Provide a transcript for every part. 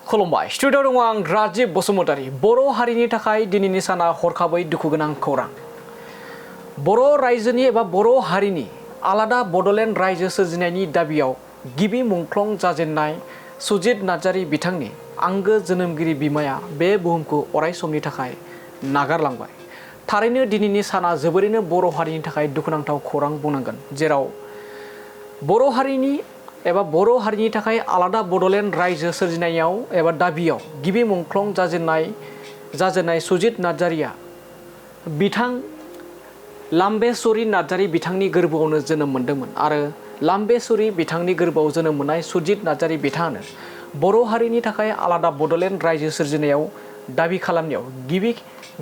खुलुमबाय स्टुडिअ दङ आं राजिब बसुमतारी बर' हारिनि थाखाय दिनैनि साना हरखाबै दुखुगोनां खौरां बर' रायजोनि एबा बर' हारिनि आलादा बड'लेण्ड रायजो सोरजिनायनि दाबियाव गिबि मुंख्लं जाजेननाय सुजित नार्जारी बिथांनि आंगो जोनोमगिरि बिमाया बे बुहुमखौ अराय समनि थाखाय नागारलांबाय। थारैनो दिनैनि साना जोबोरैनो बर' हारिनि थाखाय दुखुनांथाव खौरां बुंनांगोन, जेराव बर' हारिनि एबा बर' हारिनि थाखाय आलादा बड'लेण्ड रायजो सोरजिनायाव एबा दाबियाव गिबि मुंख्लं जाजेननाय सुजित नार्जारीया बिथां लाम्बेश्वरी नार्जारी बिथांनि गोरबोआवनो जोनोम मोन्दोंमोन आरो लाम्बेश्वरी बिथांनि गोरबोआव जोनोम मोननाय सुजित नार्जारी बिथाङानो बर' हारिनि थाखाय आलादा बड'लेण्ड रायजो सोरजिनायाव दाबि खालामनायाव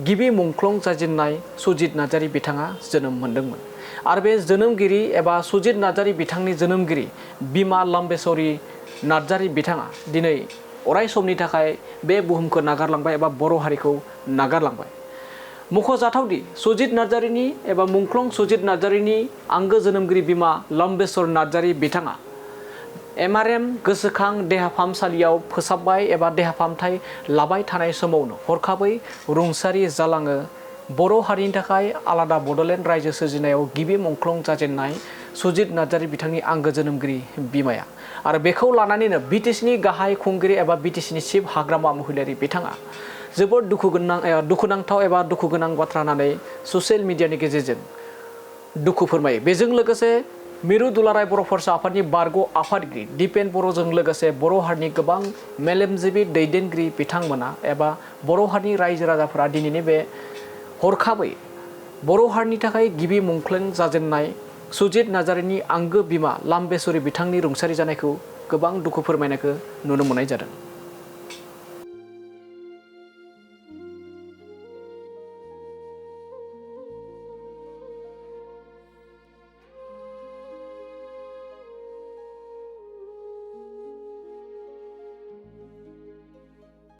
गिबि मुंख्लं जाजेननाय सुजित नार्जारी बिथाङा जोनोम मोन्दोंमोन आरो बे जोनोमगिरि एबा सुजित नार्जारी बिथांनि जोनोमगिरि बिमा लाम्बेश्वरी नार्जारी बिथाङा दिनै अराय समनि थाखाय बे बुहुमखौ नागारलांबाय एबा बर' हारिखौ नागारलांबाय। मख'जाथावदि सुजित नार्जारीनि एबा मुंख्लं सुजित नार्जारीनि आंगो जोनोमगिरि बिमा लाम्बेश्वर नार्जारी बिथाङा MRM गोसोखां देहा फाहामसालियाव फोसाबबाय एबा देहा फाहामथाय लाबाय थानाय समावनो हरखाबै रुंसारि जालाङो बर' हारिनि थाखाय आलादा बड'लेण्ड रायजो सोरजिनायाव गिबि मुंख्लं जाजेननाय सुजित नार्जारी बिथांनि आंगो जोनोमगिरि बिमाया आरो बेखौ लानानैनो BTCनि गाहाय खुंगिरि एबा BTCनि चिफ हाग्रामा महिलारि बिथाङा जोबोद दुखुनांथाव एबा दुखुगोनां बाथ्रा होननानै ससियेल मिडियानि गेजेरजों दुखु फोरमायो। बेजों लोगोसे मिरु दुलाराय बर' फरायसा आफादनि बारग' आफादगिरि दिपेन बर'जों लोगोसे बर' हारिनि गोबां मेलेमजिबि दैदेनगिरि बिथांमोना एबा बर' हारिनि रायजो राजाफोरा दिनैनि बे हरखाबै बर' हारिनि थाखाय गिबि मुंख्लं जाजेननाय सुजित नार्जारीनि आंगो बिमा लाम्बेश्वरी बिथांनि रुंसारि जानायखौ गोबां दुखु फोरमायनायखौ नुनो मोननाय जादों।